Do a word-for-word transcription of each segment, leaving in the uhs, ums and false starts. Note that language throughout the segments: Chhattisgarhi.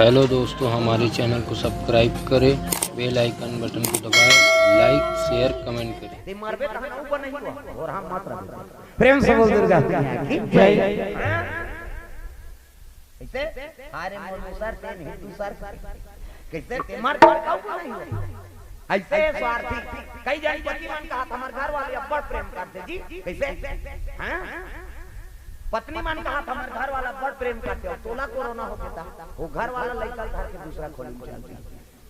हेलो दोस्तों, हमारे चैनल को सब्सक्राइब करें, बेल आइकन बटन को दबाएं, लाइक, शेयर, कमेंट करें। ते मरबे तहन ऊपर नहीं हुआ और हम मत रहे। प्रेम से बोल दुर्गा मैया की जय। कैसे? अरे मोर सर, ते हिंदू सर, कैसे ते मर जाओ, का ऊपर नहीं हुआ? ऐसे स्वार्थी। कई जन पति मन कहा था, "हमारे घर वाले अब्बड़ प्रेम करते जी।" कैसे? हाँ? पत्नी मन कहा था, "हमारे घर वाला बड़ प्रेम करते हो।" तोला कोरोना हो गया था, वो घर वाला लइका घर के दूसरा खोली में चल गया।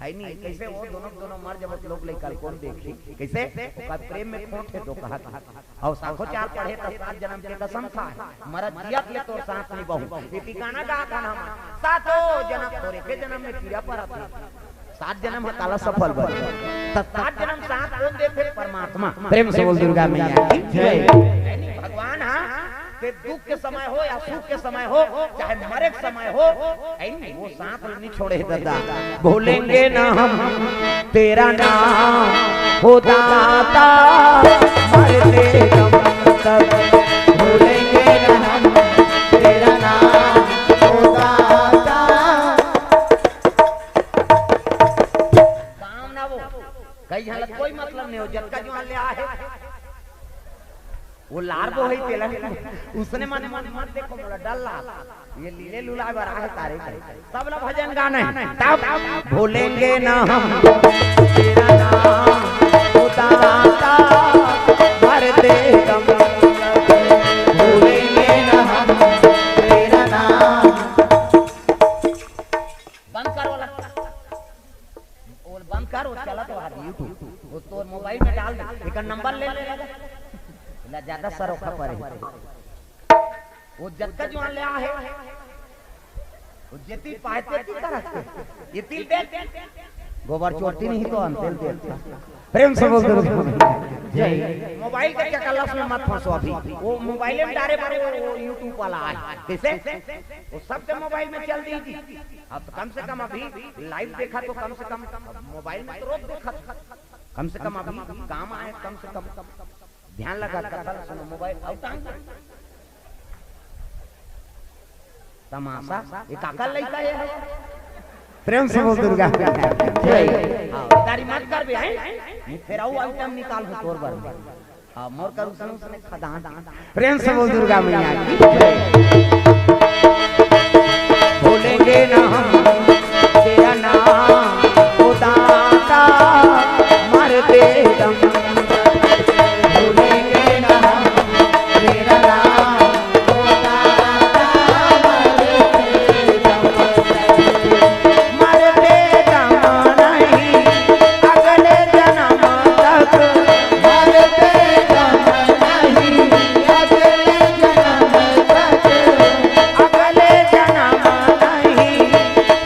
है नहीं? कैसे वो दोनों, दोनों मर जब लोग लइका कौन देखी? कैसे? ओकर प्रेम में खोट है तो कहा था। और साखोचार पढ़े तो सात जन्म के कसम खा है, मरत जियत ले तोर साथ नहीं बहू। ये ठिकाना कहा था ना हमारा। सातों जन्म तोरे के जन्म में कीड़ा पड़ा था। सात जन्म ह काला सफल बन। त सात जन्म साथ कौन देथे? परमात्मा। प्रेम से बोल दुर्गा मैया की जय। भगवान हा, ते दुख के समय हो या सुख के समय हो, चाहे मरे के समय हो, ऐ नहीं, वो साथ नहीं छोड़े दादा। भूलेंगे ना हम तेरा नाम, हो दाता, मरते दम तक। भूलेंगे ना हम तेरा नाम, हो दाता। काम ना वो, कई झन ला कोई मतलब नहीं हो, जतका जुआन ले आहे, वो लार बो है तेला, उसने मने मने मत देखो, मोला डर ला, ये लीले लुलाए बर आहे तारे के, सब ला भजन गाना है, तब भूलेंगे ना हम तेरा नाम, ओ दाता, मरते दम तक। भूलेंगे ना हम तेरा नाम। बंद कर वाला। वो बंद कर, वो चला तो हर YouTube। वो तोर मोबाइल में डाल दे। एक नंबर ले ले लगा। ला ज्यादा सरोखा परे। वो जतका जुआन ले आहे। वो जेती पाए तेती तरह। ये तिल दे। गोबर चोटी नहीं तो अंतिल दे। प्रेम से बोल दो। जय। मोबाइल के चकल्लस में मत फंसो अभी। वो मोबाइल में डारे पर वो, वो YouTube वाला आए। कैसे? वो सबके मोबाइल में चल दी जी। अब तो कम से कम अभी लाइव देखा तो कम से कम, अब मोबाइल में तो रोज देखा था। कम से कम अभी काम आए, कम से कम ध्यान लगा कथा सुनो, मोबाइल आउट टांग। तमाशा, ये काका लइका है? प्रेम से बोल दुर्गा। जय। हाँ, दारी मत कर बे, हैं? फिर आओ आइटम निकाल हो तोर बर। हाँ, मोर कर उसने, उसने खदान। प्रेम से बोल दुर्गा मैया की। भूलेंगे ना हम तेरा नाम, ओ दाता, मरते दम। भूलेंगे ना हम तेरा नाम, ओ दाता, मरते दम। मरते दम नहीं, अगले जन्म तक। मरते दम नहीं, अगले जन्म तक। अगले जन्म नहीं,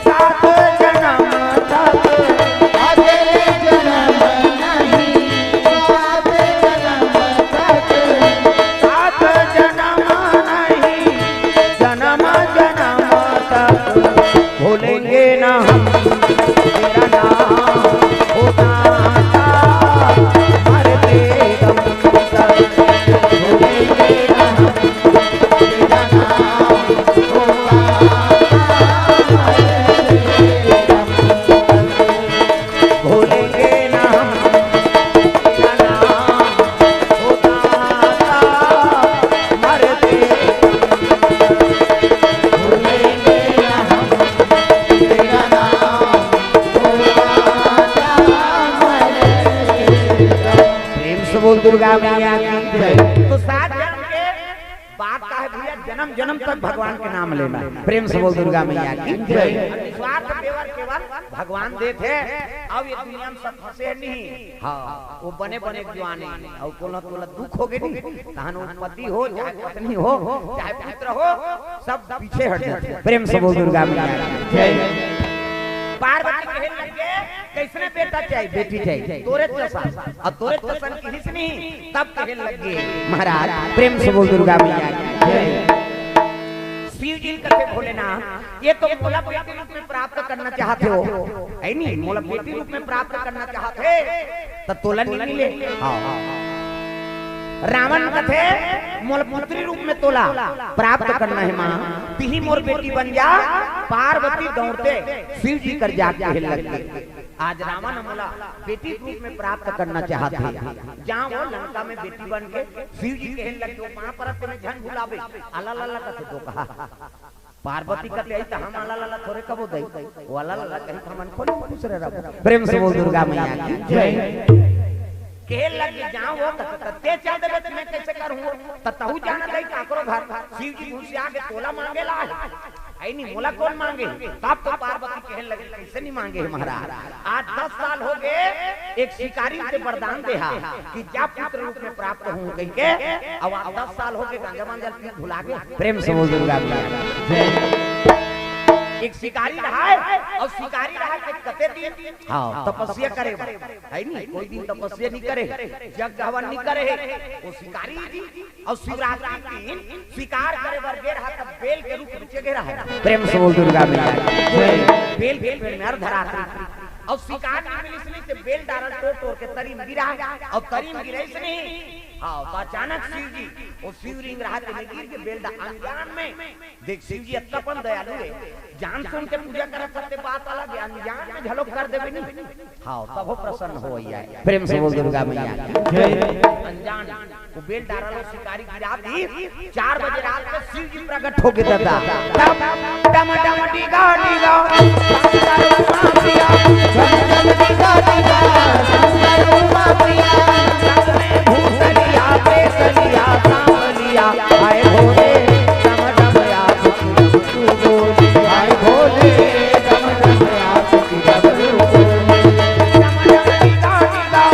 सात जन्म तक। अगले जन्म नहीं, सात जन्म तक। सात जन्म नहीं, जन्म जन्म तक। भूलेंगे ना हम तेरा नाम, ओ दाता, मरते दम तक। भूलेंगे ना हम तेरा नाम, ओ दाता, मरते दम तक। भूलेंगे ना हम तेरा नाम, ओ दाता, मरते दम तक। भूलेंगे ना हम तेरा नाम, ओ दाता, मरते दम तक। प्रेम से बोल दुर्गा मैया की जय। तो सात जन्म के बात का है भैया, जन्म जन्म तक भगवान के नाम लेना। प्रेम से बोल दुर्गा मैया की जय। निस्वार्थ सेवा केवल भगवान देत है। अब ये दुनिया में सब फंसे नहीं। हाँ, वो बने बने जुआने। और तोला, तोला दुख हो गए नहीं, तहन वो पति हो, चाहे पत्नी हो, चाहे पुत्र हो, सब पीछे हट जाते। प्रेम से बोल दुर्गा मैया की जय। पार्वती कहे लगे, "कैसने बेटा चाहिए, बेटी चाहिए?" "तोरे जैसा।" और तोरे जैसा किहिस नहीं, तब कहे लगे। महाराज, प्रेम से बोल दुर्गा मैया की जय। शिव जी कथे भोलेनाथ, ये तो मोला बेटी रूप में प्राप्त करना चाहते हो, है नहीं? मोला बेटी रूप में प्राप्त करना चाहते, तो तोला नहीं मिले। हाँ। रावण कथे, "मोला पुत्री रूप में तोला प्राप्त करना हे माँ, तिही मोर बेटी बन जा।" पार्वती दौड़ते शिव जी कर जाके कहे लग गे, "आज रावण मोला बेटी रूप में प्राप्त करना चाहत हे।" जहाँ वो लंका में बेटी बन के शिव जी कहे लग गे, "माँ परत में झन भुलावे।" "अला लला" कथे तो कहा, पार्वती कथे, "आई त हम अला लला थोरे कबो दई, वो अला लला कही त हमन खोली खुश रह रहबो।" प्रेम से बोल दुर्गा मैया की जय। कहे लग गे, "जहाँ वो त, त ते चल देबे त मैं कैसे करूँ? त तहू जाना दई काकरो घर, शिव जी घुसिया गे तोला मांगे ला हे, आई नी मोला कौन मांगे?" तब तो पार्वती कहे लगे, "कैसे नहीं मांगे हे महाराज? आज दस साल हो गे, एक शिकारी से वरदान देहा कि जा पुत्र रूप में प्राप्त हूँ कह के, अब आज दस साल हो गे, गांजा मांजा पी भुला गे।" प्रेम से बोल दुर्गा मैया जय। एक शिकारी रहा है, और शिकारी रहा है कते दिन, हाँ, तपस्या करे, है नी, कोई दिन तपस्या नहीं करे, यज्ञ हवन नहीं करे, वो शिकारी जी। और शिवरात्रि के दिन शिकार करे बर गे रहा, तब बेल के रूख नीचे गे रहा है। प्रेम से बोल दुर्गा मैया की जय। बेल के पेड़ में अर्धरात्रि, और शिकार नहीं मिलिस नहीं, तो बेल डारल टोर टोर के तरी में गिरा, और तरी में गिरे से नहीं, हाँ, तो अचानक शिव जी, वो शिवलिंग रहा के में गिर के बेल डा-, अनजान में, देख शिव जी अतका अपन दयालु है, जान सुन के पूजा करत सकते बात अलग है, अनजान में झलक कर देवे नहीं। हाँ, तब वो प्रसन्न हो जाए। प्रेम से बोल दुर्गा मैया की जय। अनजान वो बेल डारा लो शिकारी गिरा दी। चार बजे रात में शिव जी प्रकट हो गए दादा। डम डम डम डिगा डिगा, शंकर उमा प्रिया। डम डम डिगा डिगा, शंकर उमा प्रिया। संग में भूतलिया, प्रेतलिया, सांवलिया, आए भोले, डम डम या सुखी सुखी बोली। आए भोले, डम डम या सुखी डमरू बोली। डम डम डिगा डिगा,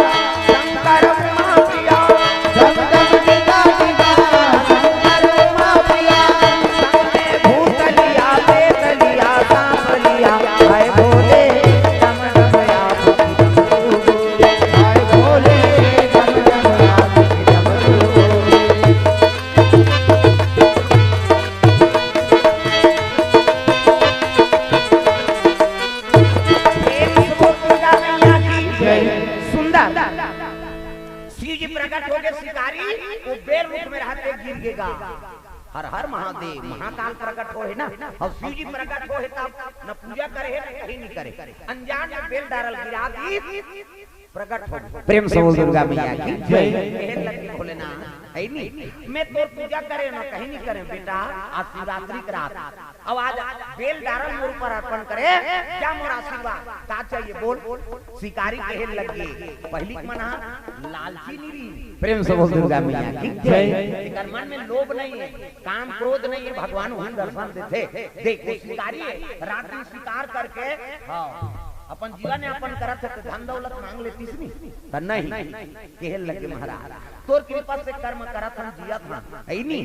शंकर उमा प्रिया। डम डम डिगा डिगा, शंकर उमा प्रिया। संग में भूतलिया, प्रेतलिया, सांवलिया, आए भोले, डम डम या सुखी डमरू बोली। आए भोले, डम डम या सुखी डमरू बोली। प्रेम से बोल दुर्गा मैया की जय। सुंदर। शिव जी प्रकट हो गए, शिकारी वो बेल रूख में रहते गिर गेगा। हर हर महादेव, महाकाल प्रकट हो है ना, और शिव जी प्रकट हो है तब न पूजा करे है, न कहीं नहीं करे, अनजान में बेल डारल गिरा दी। प्रकट हो। प्रेम से बोल दुर्गा मैया की जय। कहे लगे भोलेनाथ, है नी, मैं तोर पूजा करे ना, कहीं नहीं करे बेटा, आज शिवरात्रि के रात, अब आज बेल डारल मोर ऊपर अर्पण करे, जा मोर आशीर्वाद, का चाहिए बोल। शिकारी कहे लगे, पहली मना लालची नहीं रही। प्रेम से बोल दुर्गा मैया की जय। एकर मन में लोभ नहीं है, काम क्रोध नहीं है, भगवान वही दर्शन देथे। देख, वो शिकारी है, रात दिन शिकार करके, हाँ, अपन जीवन यापन करत है, तो धन दौलत मांग लेतीस नहीं, त नहीं। कहे लगे महाराज, तोर कृपा से कर्म करत हम जियत हम, है नी?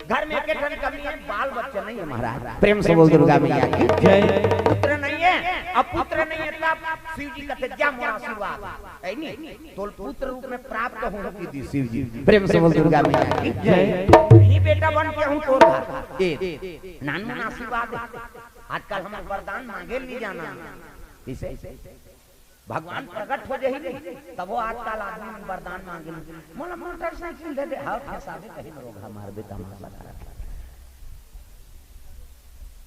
घर में एक ठन कमी है, बाल बच्चा नहीं है महाराज। प्रेम से बोल दुर्गा मैया की जय। पुत्र नहीं है, अब पुत्र नहीं है, तब शिव जी कहते, "जा मोर आशीर्वाद, है नी? तोल पुत्र रूप में प्राप्त हो," की दी शिव जी। प्रेम से बोल दुर्गा मैया की जय। नहीं बेटा बन के हूँ तोर घर। ए, नानू ना आशीर्वाद है। आजकल हम वरदान मांगे नहीं जाना। किसे? भगवान प्रकट हो जाही नहीं, तब वो आजकल आदमी मन वरदान मांगे नहीं। "मोला मोटरसाइकिल दे दे।" हाँ, फंसावे कहीं में रोग हमार भी तमाशा करत।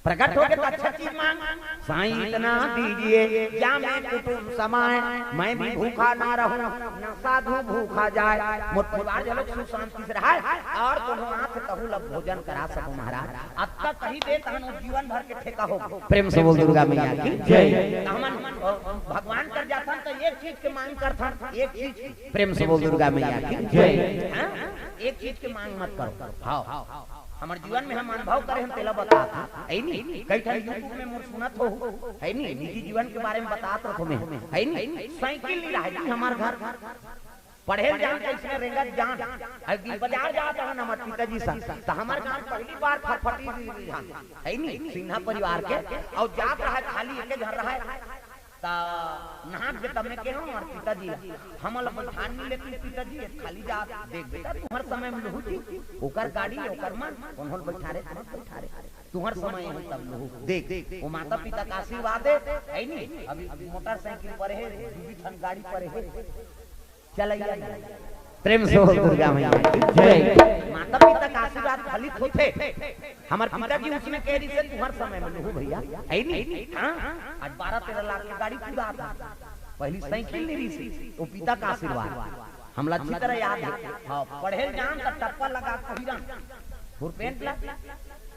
प्रकट हो गए तो अच्छा चीज मांग। "साईं इतना दीजिए, जा मैं कुटुंब समाए, मैं भी भूखा ना रहूं, ना साधु भूखा जाए।" मोर परिवार जलो सुख शांति से रहा और कोनो आंख तहु लब भोजन करा सको महाराज। अब तक कहीं दे तहन वो जीवन भर के ठेका हो। प्रेम से बोल दुर्गा मैया की जय। त हमन, अ, भगवान कर जाथन त एक चीज के मांग करथन, एक चीज। प्रेम से बोल दुर्गा मैया की जय। हाँ? एक चीज के मांग मत करो। हाँ। हमर जीवन में हम अनुभव करे हन, तेला बतात हन। है नी? कई ठन YouTube में मोर सुनत हो, है नी? निजी जीवन के बारे में बतात रहो मैं, है नी? साइकिल नहीं रहे जी हमर घर। पढ़े ल जान त इसने रेंगत जान। अब दिन बाजार जात रहन हमर पिताजी संग, त हमर गांव पहली बार फटफटी रिझान, है नी, सिन्हा परिवार के, अउ जात रहा खाली एके झन रहा, त नहा के तब मैं केहेंव हमर पिताजी ला, "हमन ला बैठान नहीं लेती पिताजी, ये खाली जात, देख बेटा, तुम्हर समय में लहू थी, ओकर गाड़ी, ओकर मन, कोनो ल बैठारे, कोनो ल बैठारे, तुम्हर समय है तब लहू, देख, वो माता पिता का आशीर्वाद है, है नी, अभी मोटरसाइकिल परे हे, दू ठन गाड़ी परे हे।" चलैया नहीं। प्रेम से बोल दुर्गा मैया की जय। माता पिता का आशीर्वाद फलित होथे। हमर पिताजी उसने कह रही से तुम्हार समय में लूहू भैया, है नहीं? हाँ? आज बारह तेरह लाख की गाड़ी पूरा आता। पहली साइकिल नहीं रही से, वो पिता का आशीर्वाद। हमला अच्छी तरह याद है। हाँ, पढ़े जान त टप्पा लगा पहिरन। फुल पैंट ला,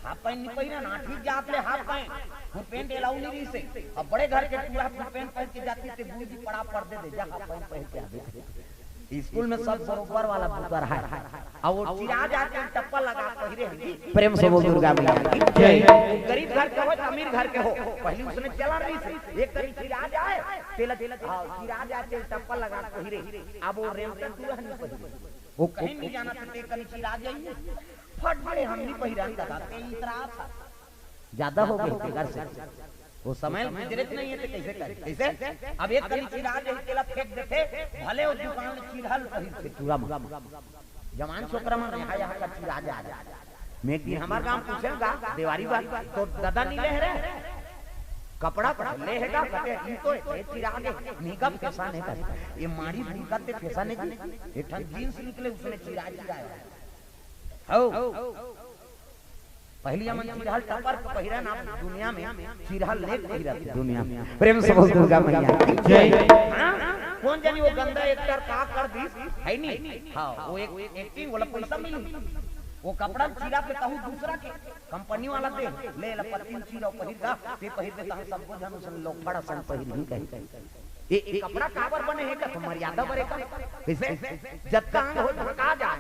हाफ पैंट नहीं पहिरन, आठवीं जात ले हाफ पैंट, फुल पैंट अलाउ नहीं रही से। अब बड़े घर के पूरा फुल पैंट पहन के जाती ते गुरुजी पड़ा पर्दे दे, जा हाफ पैंट पहन के आ दे। स्कूल में सब बरोबर वाला पुतर है। अब वो चिरा जाते हैं, टप्पा लगा पहिरे हैं। प्रेम से बोल दुर्गा मैया की जय। गरीब घर के हो, अमीर घर के हो, पहली उसने चलन रही से, एक करी चिरा जाए, तेल, तेल, हाँ, चिरा जाए, तेल टप्पा लगा पहिरे। अब वो रेमटन पूरा नहीं पहिरे। वो कहीं नहीं जाना था, ते कनी चिरा जाइए। फट पड़े, हम नहीं पहिरा था, ते इतरा था। ज्यादा हो गए थे घर से। वो समय गुजरत नहीं है तो कैसे करे? कैसे? अब एक कनी चिरा जाए, तेला फेंक देते, भले वो दुकान में चिरहल पहिर थे, पूरा मा। जवान छोकरा मन यहाँ, यहाँ का चिरा जा रहा। मैं एक दिन हमारे गांव पूछेगा, देवारी बात, तो दादा नहीं ले रहे। कपड़ा तो ले है का? कटे, ई तो ए चिरा के, नहीं का फैशन है का? ये माड़ी बुनका ते फैशन है जी। एक ठन जींस निकले, उसमें चिरा चिरा है। हो। पहली हमन चिरहल टपर के पहिरा ना, दुनिया में चिरहल लेके पहिरा थे दुनिया में। प्रेम से बोल दुर्गा मैया की जय। हाँ? कौन जानी वो गंदा एक्टर का कर दी, है नहीं? हाँ, वो एक एक्टिंग वाला पैसा मिली। वो कपड़ा चिरा पे कहूँ दूसरा के कंपनी वाला दे, ले ला पत्ती चिरा पहिर दा, ते पहिर दे, तहन सबको जन उसन लोग बड़ा सन पहिर नहीं कहे। ये, ये कपड़ा काबर बने है का? तो मर्यादा बरे का। कैसे? जब का अंग हो ढका जा,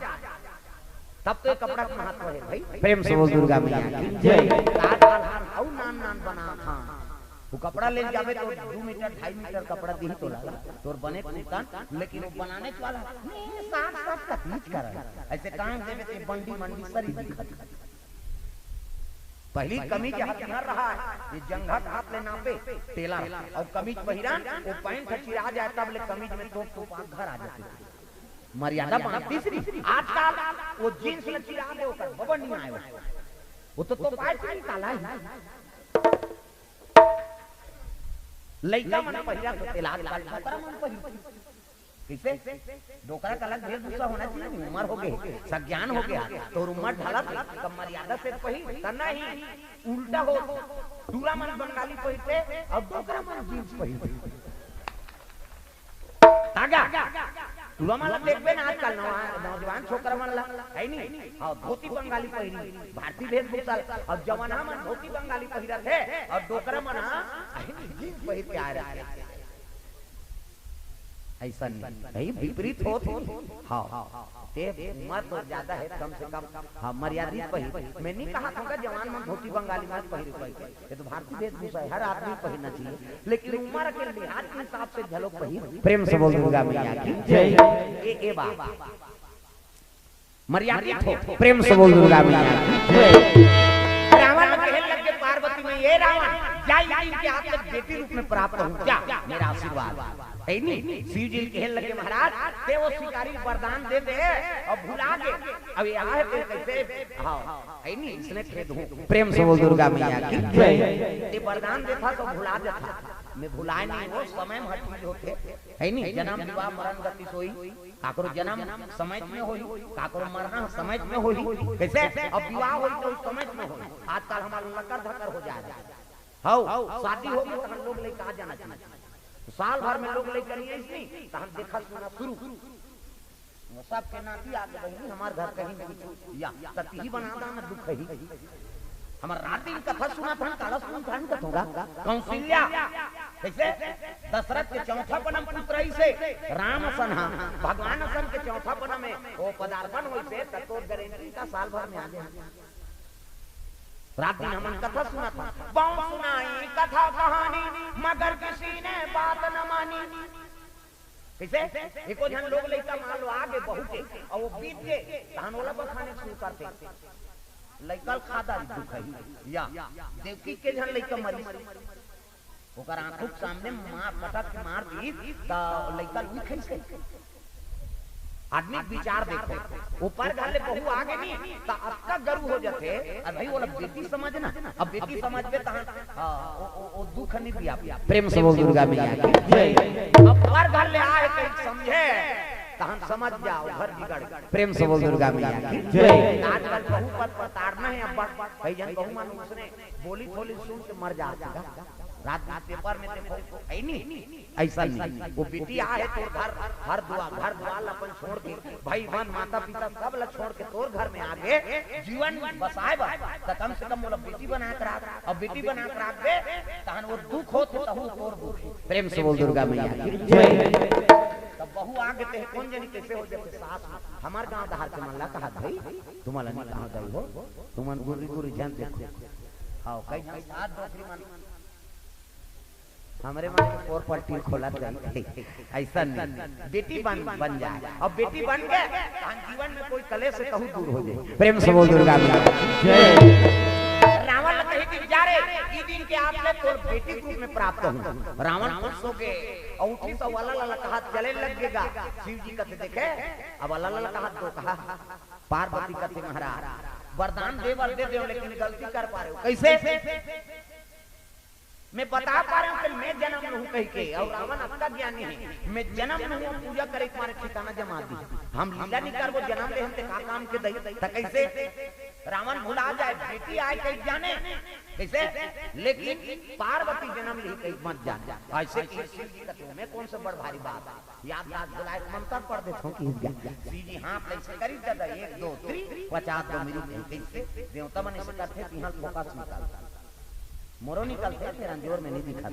तब तो ये कपड़ा का महत्व है भाई। प्रेम से बोल दुर्गा मैया की जय। का डाल हाल अउ नान नान बना था। वो कपड़ा ले जाबे तो दो मीटर, ढाई मीटर कपड़ा दी तो लगा, तोर बने कुर्तन, लेकिन वो बनाने वाला नहीं, साठ साठ का बीच कर। ऐसे काम देवे ते बंडी मंडी सरी दिखत। पहली कमीज हथियार रहा है, ये जंघा के हाथ ले नापे, टेलर, और कमीज पहिरन, वो पैंट ह चिरा जाए तब ले कमीज में तोप तोप आग घर आ जाते। मर्यादा बांधती श्री। आजकल वो जींस ले चिरा दे, ओकर बबन नहीं आए। वो तो, तो पाए नहीं काला है। लइका मन पहिरा तो तेला आजकल डोकरा मन पहिरथे। कैसे? डोकरा का अलग भेष भूषा होना चाहिए, नहीं, उम्र हो गए, सज्ञान हो गया, तो उम्र ढलत, तब मर्यादा से पहिर, त नहीं, उल्टा हो, टूरा मन बंगाली पहिरथे, और डोकरा मन जींस पहिरथे। तागा, टूरा मन ला देखबे ना आजकल नवा, नौजवान छोकरा मन ला, है नहीं? हाँ, धोती बंगाली पहिरी, भारतीय वेशभूषा, और जवाना मन धोती बंगाली पहिरत है, और डोकरा मन, हाँ, है नहीं, जींस पहिर के आ रहे हैं। ऐसा नहीं, भाई, विपरीत होत हे। हाँ, ते उम्र तो ज्यादा है, कम से कम, हाँ, मर्यादित पहिर। मैं नहीं कहा था जवान मन धोती बंगाली मत पहिर, पहिर। ये तो भारतीय वेशभूषा है, हर आदमी पहिरना चाहिए, लेकिन उम्र के लिहाज के हिसाब से झलक पहिर। प्रेम से बोल दुर्गा मैया की जय। ए, ए बा, मर्यादित हो। प्रेम से बोल दुर्गा मैया की जय। रावण कहे लगे पार्वती में, "ये रावण, जा इंद्र के हाथ में बेटी रूप में प्राप्त हो जा, मेरा आशीर्वाद।" है नहीं? शिव जी कहे लगे, "महाराज, ते वो शिकारी वरदान दे दे और भुला दे।" अब ये आहे ते कैसे? हाँ, है नहीं? इसने खेद हूँ। प्रेम से बोल दुर्गा मैया की जय। ते वरदान देथा तो भुला देथा, मैं भुलाए नहीं, वो समय में हर चीज होते, है नहीं? जन्म विवाह मरण गति सोई, काकरो जन्म समय में होही, काकरो मरना समय में होही। कैसे? अब विवाह होही तो समय में होही। आजकल हमार लकर धकर हो जाए। हौ, शादी हो गई तो हम लोग लइका आ जाना चाहिए। तो साल भर में लोग लइका नहीं आइस नहीं, तो हम देखा सुना शुरू। वो सब के नाती आगे बहिनी, हमार घर कहीं नहीं कुछ या ततिही बना दाना दुख ही। हमार रात दिन कथा सुना था, काला सुना था, कथोगा कौशल्या। कैसे? दशरथ के चौथा पनम पुत्र ही से राम असन हा, भगवान असन के चौथा पनम में वो पदार्पण होई से, त तोर गारंटी का साल भर में आ जाए। रात दिन हमन कथा सुना था, बहुत सुनाई कथा कहानी, मगर किसी ने बात न मानी। कैसे? एको झन लोग लइका मान लो आगे बहू के, और वो बीत के, तहन ओला बखाने शुरू करते। लइका ल खा डारी दुख है। या, देवकी के झन लइका मरी। ओकर आंखों के सामने मार, पटक के मार दी, त लइका लुई खइसे? आदमी के विचार देखो, ऊपर घर ले बहू आगे नहीं, त अतका गर्व हो जाथे, अरे भाई, ओला बेटी समझना, अब बेटी समझबे तहन, हाँ, ओ, ओ, ओ दुख नहीं दिया। प्रेम से बोल दुर्गा मैया की जय। अब ऊपर घर ले आए कहीं समझे, तहन समझ जाओ, घर बिगड़ गया। प्रेम से बोल दुर्गा मैया की जय। आजकल बहू पर प्रताड़ना है, अब कई जन बहू मन उसने बोली थोली सुन के मर जाते हैं। रात में पेपर में देखो, है नहीं? ऐसा नहीं। वो बेटी आए तोर घर, हर दुआ, घर दुआर ला अपन छोड़ के, भाई बहन, माता पिता सब ला छोड़ के तोर घर में आ गे, जीवन बसाए बर, त कम से कम मोला बेटी बना के राख। अब बेटी बना के राख दे, तहन वो दुख होत हे, तहू तोर दुख हे। प्रेम से बोल दुर्गा मैया की जय। तब बहू आ गे ते कौन जनी कैसे हो जाते सास में। हमार गांव दहार के मन ला कहा भाई, तुम्हारा नहीं कहा दई हो, तुमन गुर्री गुर्री झन देखो। हाँ, कई झन सास डोकरी मन हमरे मन के पोर पर तीर खोलत रहिथे। ऐसा नहीं, बेटी बन, बन जाए। अब बेटी बन गए, तहन जीवन में कोई कलेश से कहूँ दूर हो जाए। प्रेम से बोल दुर्गा मैया की जय। रावण ने कही कि जा रे, ई दिन के आपके तोर बेटी के रूप में प्राप्त हूँ। रावण खुश हो गए और उठी तो वाला लाला कहा चले लग गेगा। शिव जी कथे देखे, अब वाला लाला कहा दो कहा, पार्वती कथे महाराज वरदान दे बर दे दे, लेकिन गलती कर पा रहे हो। कैसे? मैं बता पा रहा हूँ कि मैं जन्म लूँ कह के, और रावण अतका ज्ञानी है, मैं जन्म लूँ, पूजा करे तुम्हारे ठिकाना जमा दी। हम लीला नहीं करबो, जन्म ले हम ते का काम के दई, त कैसे? रावण भुला जाए, बेटी आए कहीं जाने, कैसे? लेकिन पार्वती जन्म ली कहीं मत जाने। ऐसे कि शिव जी का तो मैं कौन सा बड़ भारी बात है? याद याद बुलाए मंत्र पढ़ देता हूँ कि शिव जी हाथ ले से करी दादा, एक, दो, three, पचास दो मिनट नहीं, कैसे? देवता मन ऐसे करते, तिहां फोकस निकाल मोरो निकलथे, तेरा जोर में नहीं दिखा।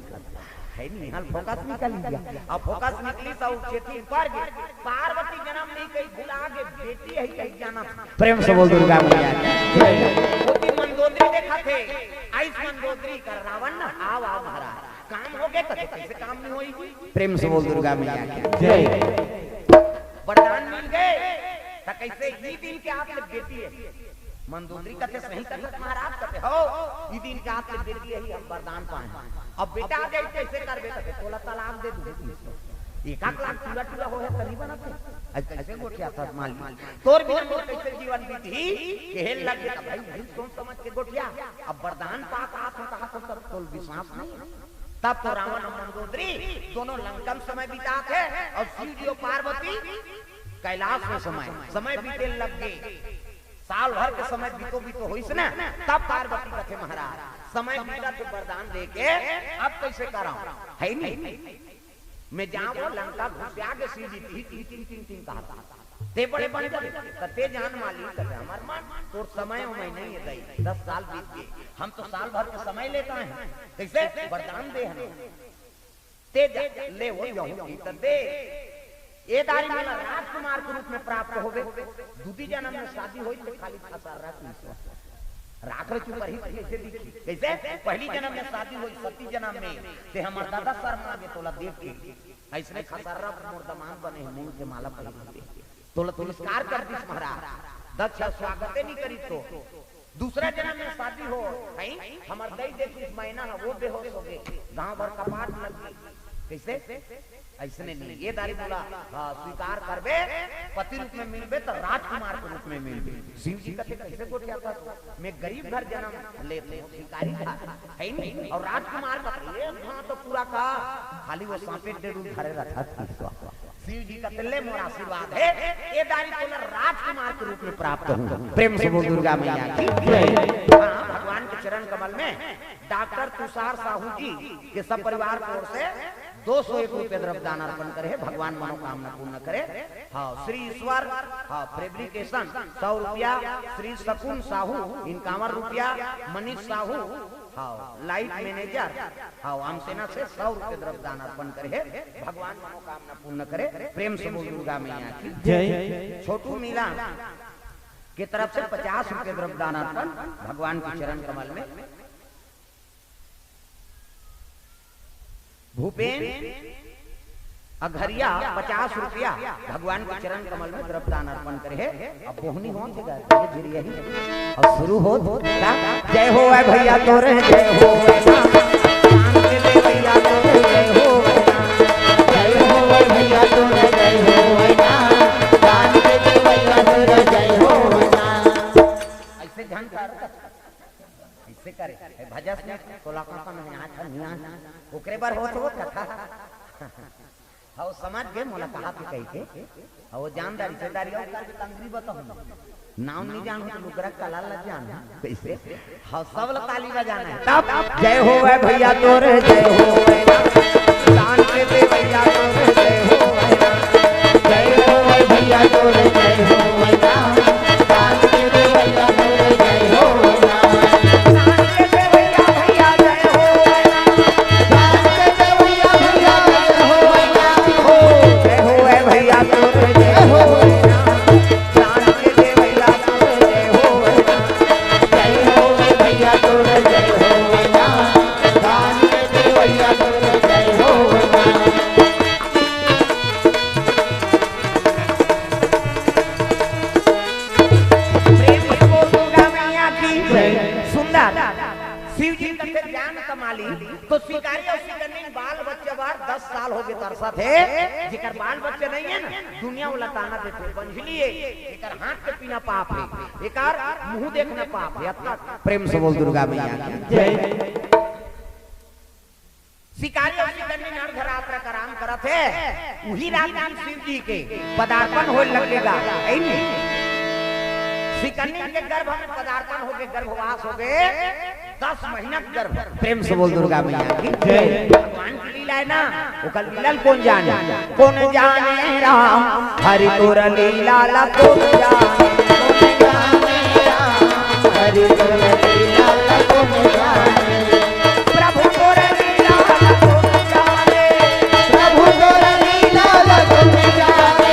है नहीं, हाल फोकस निकल गया। अब फोकस निकली तो चेती पर गे। पार्वती जन्म नहीं कहीं भुला गे, बेटी है कहीं जाना। प्रेम से बोल दुर्गा मैया की जय। होती मंदोदरी देखा थे, आइस मंदोदरी कर रावण ना, आव, आव महाराज। काम हो गए, कथे कैसे काम नहीं होई? प्रेम से बोल दुर्गा मैया की जय। वरदान मिल गए, त कैसे ई दिन के आप ले बेटी है? मंदोदरी कथे सही कथे महाराज, कथे हो, ई दिन के आप ले बेटी है, हम वरदान पाए। अब बेटा आ जाए कैसे करबे? कथे तोला तलाक दे दूँ। एक आध लाख टूरा टूरा हो है त नहीं बनत है। आज कैसे गोठिया था मालिक? तोर बिना मोर कैसे जीवन बीती? कहे लग गया भाई, भाई सोच समझ के गोठिया। अब वरदान पा का हाथ में कहा तो सब तोल विश्वास नहीं। तब तो रावण और मंदोदरी दोनों लंका में समय बिताथे और शिव जी और पार्वती कैलाश में समय, समय बीते लग गए। साल भर के समय बीतो बीतो होइस ना, तब पार्वती कथे महाराज समय बीता तो वरदान दे के अब कैसे कराऊं, है नहीं? मैं जाऊं वो लंका घुस आगे शिव जी ती ती ती ती ती कहा ते बड़े बन जाबे, त ते जान मालिक, कथे हमार मन, तोर समय हो मैं नहीं है दई, दस साल बीत गए, हम तो साल भर के समय लेता है, कैसे वरदान दे हमें, ते जा, ले वो यहू की त दे, ए दारी मोला राजकुमार के रूप में प्राप्त होबे, दूती जन्म में शादी होई तो खाली खसर्रा की राख रे चुप रही, कैसे दिखी, कैसे पहली जन्म में शादी होई, सती जन्म में ते हमार दादा शर्मा गे तोला देख के, ऐसने खसर्रा मोर दमांद बने हे, मूंग के माला पहिर के। तोला तिरस्कार कर दिस महाराज, दक्ष स्वागते नहीं करी तो। दूसरा जन्म में शादी हो, हैं? हमर दई देखिस मैना है, वो बेहोश हो गए, गांव भर कपाट लग गई। कैसे? ऐसने नहीं, ये दारी बोला, हाँ, स्वीकार करबे, पति रूप में मिलबे तो राजकुमार के रूप में मिलबे। शिव जी कथे कैसे गोठिया था तो? मैं गरीब घर जन्म ले, भिखारी था, है नहीं? और राजकुमार का ये हाँ तो पूरा का खाली वो सांपे डेढ़ धरे रखा था। शिव जी कथे ले मोर आशीर्वाद है, ए दारी तोला राजकुमार के रूप में प्राप्त हूँ। प्रेम से बोल दुर्गा मैया की जय। हाँ, भगवान के चरण कमल में डॉक्टर तुषार साहू जी के सब परिवार की ओर से दो सौ एक रुपये द्रव्य दान अर्पण करे हे, भगवान मनोकामना पूर्ण करे। हाँ, श्री ईश्वर, हाँ, फेब्रिकेशन सौ रुपया, श्री शकुन साहू इक्यावन रुपया, मनीष साहू, हाँ, लाइट मैनेजर, हाँ, आमसेना से सौ रुपये द्रव्य दान अर्पण करे हे, भगवान मनोकामना पूर्ण करे। प्रेम से बोल दुर्गा मैया की जय। छोटू मीला के तरफ से पचास रुपये द्रव्य दान अर्पण भगवान के चरण कमल में। भूपेन अघरिया पचास रुपया भगवान के चरण कमल में द्रव्य दान अर्पण करे हे। अब बोहनी होत हे गा, धीरे धीरे यही। अब शुरू होत का, जय हो ए भैया तोरे, जय हो ए ना। राम के देवैया तोरे, जय हो ए ना। जय हो ए भैया तोरे, जय हो ए ना। राम के देवैया तोरे, जय हो ए ना। ऐसे झन कर, ऐसे करे, ए भजस में तोला का का नहीं आज नहीं आज, ओकरे बर होत हो कथा। हव, समझ गे मोला कहा के कहिके। हव, वो जानदारी, जानदारी, अउ कर के तंगरी बताहूँ। नाम नहीं जानहूँ तो लुगरा कला ला जान। कइसे? हव, सब ला ताली बजाना हे। तब जय होवय भइया तोर, जय होवय। दान के देवइया तोर, जय होवय। जय होवय भइया तोर, जय होवय। दान के देवइया तोर, जय होवय। दान के देवइया भइया जय होवय। दान के देवइया भइया जय होवय। जय होवय भइया तोर, जय होवय। दान के देवइया तोर, जय होवय। जय होवय भइया तोर, जय होवय। दान के देवइया तोर, जय होवय। प्रेम से बोल दुर्गा मैया की जय। सुंदर। शिव जी कथे ज्ञान कमाली, तो शिकारी अउ शिकन्नी बाल बच्चा बर दस साल होगे तरसत हे। जेकर बाल बच्चा नहीं हे ना, दुनिया वाला ताना देथे, बंझली हे, एकर हाथ के पीना पाप हे, एकर मुंह देखना पाप हे। अतका प्रेम से बोल दुर्गा मैया की जय। शिकारी अउ शिकन्नी अर्धरात्र के आराम करत हे, उही रात में शिव जी के पदार्पण होय लगे गा, हे नी? शिकन्नी के गर्भ में पदार्पण होगे, गर्भवास होगे, दस महीना के गर्भ। प्रेम से बोल दुर्गा मैया की जय। भगवान की लीला हे ना, ओकर लीला ल कोन जाने? कोन जाने राम हरि तोर लीला ला कोन जाने? कोन जाने राम हरि तोर लीला ला कोन जाने? प्रभु तोर लीला ला कोन जाने? प्रभु तोर लीला ला कोन जाने?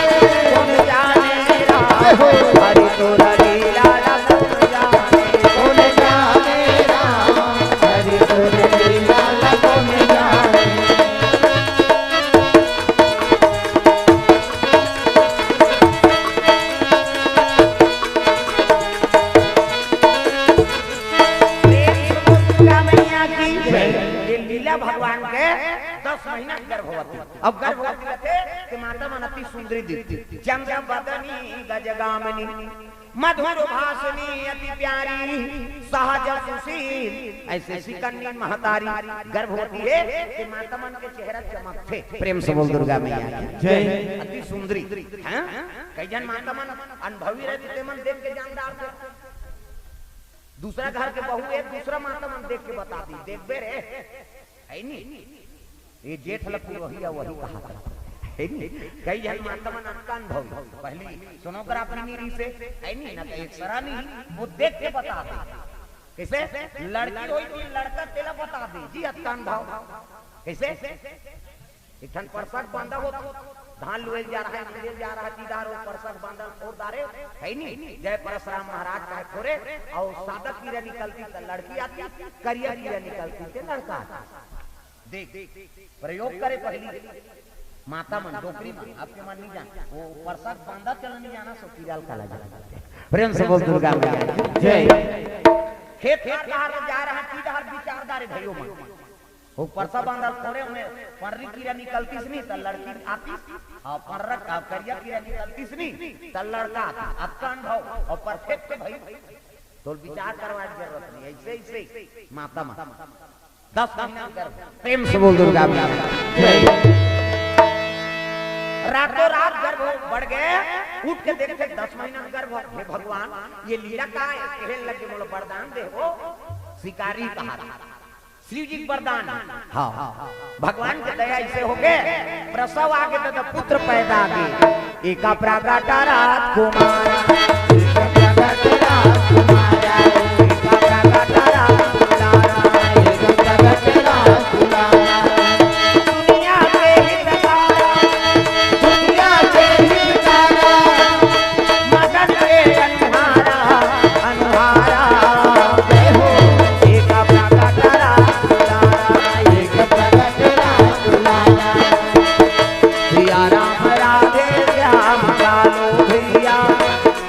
कोन जाने राम हरि तोर लीला ला कोन जाने? कोन जाने राम हरि तोर लीला ला कोन जाने? प्रेम से बोल दुर्गा मैया की जय। ये लीला भगवान के दस महीना के गर्भवती। अब गर्भवती रथे कि माता मन अति सुंदरी दिखथे। जम जम बदनी गजगामिनी, मधुर भाषिणी अति प्यारी, सहज सुशील। अइसे शिकन्नी महतारी गर्भवती हे कि माता मन के चेहरा चमकथे। प्रेम से बोल दुर्गा मैया की जय। अति सुंदरी, हैं? कई झन माता मन अनुभवी रहिथे, ते मन देख के जान डारथे। दूसरा घर के बहू हे, दूसरा माता मन देख के बता दी, "देखबे रे, हे नी, ये जेठ ल पुरोहिया वही कहा था।" हे नी? कई झन माता मन अतका अनुभवी, पहली सोनोग्राफी नहीं रहिसे, हे नी? ना तो एक्सरा नहीं, वो देख के बता दे। कइसे? लड़की होही तो लड़का तेला बता दे, जी अतका अनुभव। कइसे? एक ठन परसा के बांधा होत, धान लुए ल जा रहा हे, लुए ल जा रहा हे, सीधा रो परसा के बांधा ल फोर डारे, हे नी? जय परसराम महाराज कहे फोरे, अउ सादा कीरा निकलती त लड़की आती, करिया कीरा निकलती त लड़का आती। देख, प्रयोग करे पहली, माता मन, डोकरी मन, आपके मन नहीं जान, वो परसा के बांधा चला नहीं जाना, सो कीरा ल काला जाना। प्रेम से बोल दुर्गा मैया की जय। खेत खार डहर जा रहा हे, सीधा बिचार डारे भइयो मन। वो परसा बांधा ल फोरे, ओमे पर्री कीरा निकलतीस नहीं, त लड़की आतीस, अउ पर्रा, अउ करिया कीरा निकलतीस नहीं, त लड़का आतीस। अतका अनुभव, अउ perfect भाई, तोल विचार करवाए के जरूरत नहीं, अइसे, अइसे, माता मन। दस महीना के गर्भ। प्रेम से बोल दुर्गा मैया। जय। रातों रात गर्भ बढ़ गे, उठ के देखथे दस महीना के गर्भ, हे भगवान, ये लीला का हे? कहे लगे, मोला वरदान दे हो, शिकारी कहा। शिव जी के वरदान। हाँ, हाँ, हाँ। भगवान के दया अइसे होगे, प्रसव आगे त पुत्र पैदा आगे। एका प्रगट राजकुमार, एका प्रगट राजकुमार, एका प्रगट राजकुमार, एका प्रगट राजकुमार। दुनिया के हितकारा, दुनिया के हितकारा, मदन के अनुहारा, अनुहारा, जय हो, एक प्रगट राम दुलारा, एक प्रगट राम दुलारा। सिया राम राधे श्याम कालो भैया,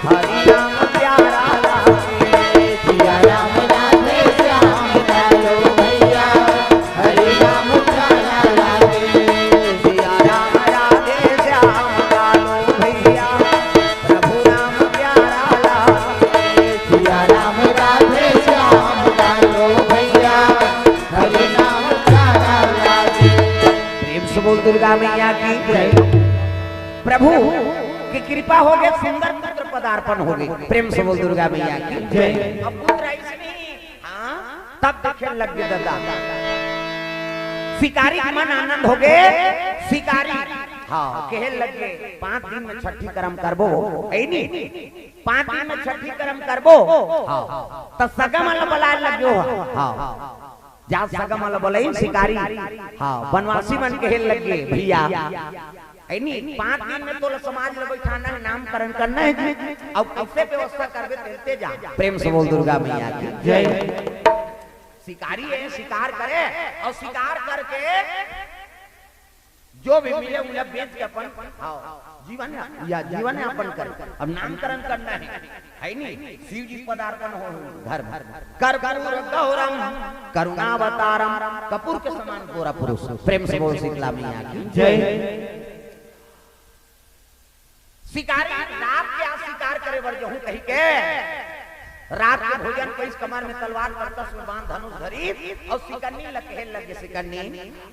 हरि राम प्यारा लागे। बोल दुर्गा मैया की जय। प्रभु की कृपा हो गए, सुंदर पुत्र पदार्पण हो गए। प्रेम से बोल दुर्गा मैया की जय। अब पुत्र ऐसे नहीं, हाँ, तब देखे लग गए दादा। शिकारी के मन आनंद हो गए, शिकारी, हाँ, कहे लग गए, "पांच दिन में छठी करम करबो, है नी? पांच दिन में छठी करम करबो।" हाँ, तो सगा मन ला बुलाए लग गयो, हाँ, जा सगा मन ला बुलाई शिकारी, हाँ, वनवासी मन कहे लग गए, "भैया, है नी, पांच दिन में तोला समाज में बैठाना है, नामकरण करना है जी, अब कैसे व्यवस्था करबे, तेलते जा।" प्रेम से बोल दुर्गा मैया की जय। शिकारी है, शिकार करे और शिकार करके जो भी मिले उन्हें बेच के अपन, हाँ, जीवन या, या जीवन यापन करे। अब नामकरण करना है, है नी? शिव जी पदार्पण हो घर में। कर्पूर गौरम करुणावतारम, कपूर के समान गोरा पुरुष। प्रेम से बोल शीतला मैया की जय। शिकारी रात के आज शिकार करे बर जहूं कही के, रात के भोजन कइस, कमर में तलवार, करकस में बांध, धनुष धरी और सिकन्नी ल कहे लगे, "सिकन्नी,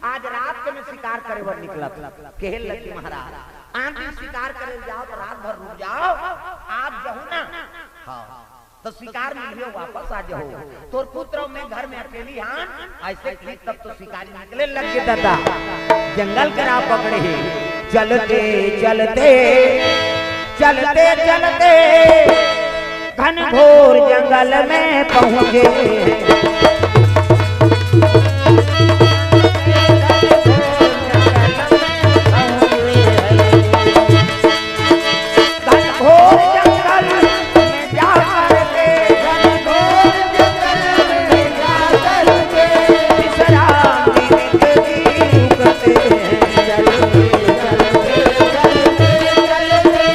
आज रात के मैं शिकार करे बर निकलत।" कहे लगे, "महाराज, आन दिन शिकार करे जाओ तो रात भर रुक जाओ, आज जहूं ना।" हाँ। तो शिकार मिलियो, वापस आ जाओ। तोर पुत्र अउ मैं घर में अकेली हान, ऐसे कही तब तो शिकारी निकले लग गए दादा। जंगल करा पकड़े हे, चलते, चलते, चलते, चलते घनघोर जंगल में पहुंचे। घनघोर जंगल में जा करके, घनघोर जंगल में जा करके, विश्राम नित्य जीव करते हैं। चलते, चलते, चलते, चलते, चलते,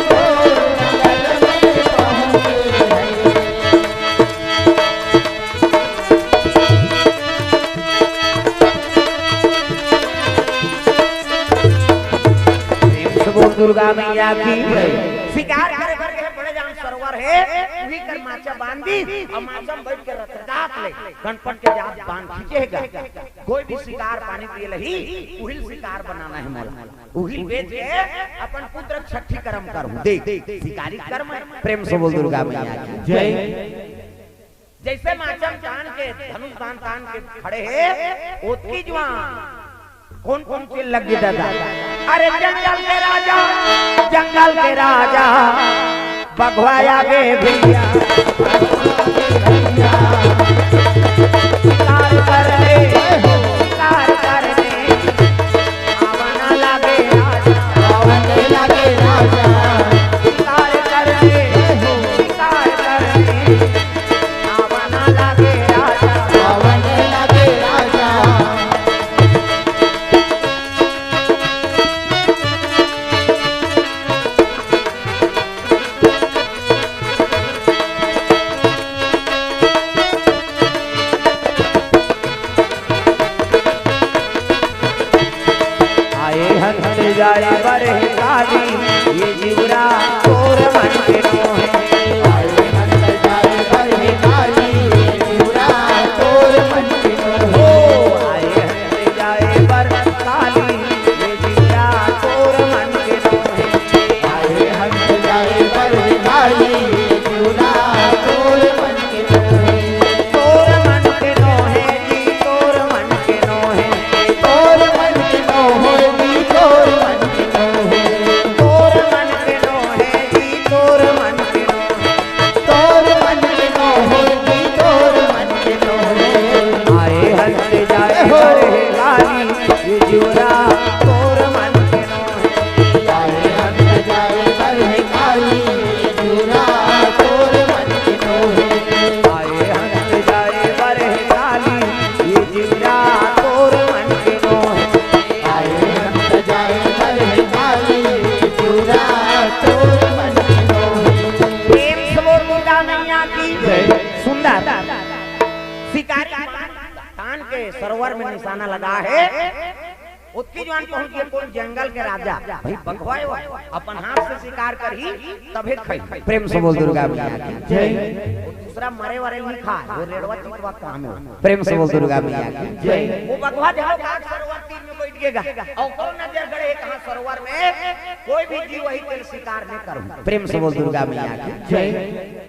घनघोर जंगल में पहुंचे हैं। प्रेम से बोल दुर्गा मैया की। शिकार करे बर गए, बड़े जान सरोवर हे, उही कर माचा बांध दी, अउ माचा में बैठ के रथ डाक ले, गणपत के जात बांध खींचेगा। कोई भी शिकार पानी पिए लही, उहिल शिकार बनाना है मोला, उहिल बेच के अपन पुत्र छठी करम करूं। देख, शिकारी कर्म है। प्रेम से बोल दुर्गा मैया की जय। जैसे माचम तान के, धनुष बाण तान के खड़े हे, ओतकी जुवान कोन कोन चिल्ला लगी दादा? अरे जंगल के राजा, जंगल के राजा, बघवा आगे भैया। शिकार करने, शिकार करने, आवा ना लागे राजा। आवा ना लागे राजा। शिकार करने, शिकार करने, आवा ना लागे राजा। आवा ना लागे राजा। आए हंस जाए बर हे काली, ये जीवरा तोर मन के नोहे। आए हंस जाए बर हे काली, ये जीवरा तोर मन के नोहे। हो, आए हंस जाए बर काली, ये जीवरा तोर मन के नोहे। आए हंस जाए बर हे काली, ये जीवरा तोर मन के नोहे। तोर मन के नोहे जी, तोर मन के नोहे। तोर मन के नोहे जी, तोर मन के नोहे। तोर मन के नोहे जी, तोर मन के नोहे। तोर मन के नोहे जी, तोर मन के नोहे। आए हंस जाए हो। बर हे काली, ये जीवरा तोर मन के नोहे। आए हंस जाए बर हे काली, ये जीवरा तोर मन के नोहे। आए हंस जाए बर हे काली, ये जीवरा तोर मन के नोहे। आए हंस जाए बर हे काली, ये जीवरा तोर मन के नोहे। प्रेम से बोल दुर्गा मैया की जय। सुंदर शिकारी तान के सरोवर में निशाना लगा हे। ओतकी जुवार पहुंच गे कोन, जंगल के राजा। भाई बघवा हे वो, अपन हाथ से शिकार करही, तभे खाही। प्रेम से बोल दुर्गा मैया की जय। वो दूसरा मरे वाले नहीं खाय, वो रेड़वा चितवा काम हे। प्रेम से बोल दुर्गा मैया की जय। वो बघवा जाके सरोवर तीर में बैठ गे गा। अउ कोन नजर गड़े हे कहाँ सरोवर में, कोई भी जीव वही तेल शिकार नहीं करो। प्रेम से बोल दुर्गा मैया की जय।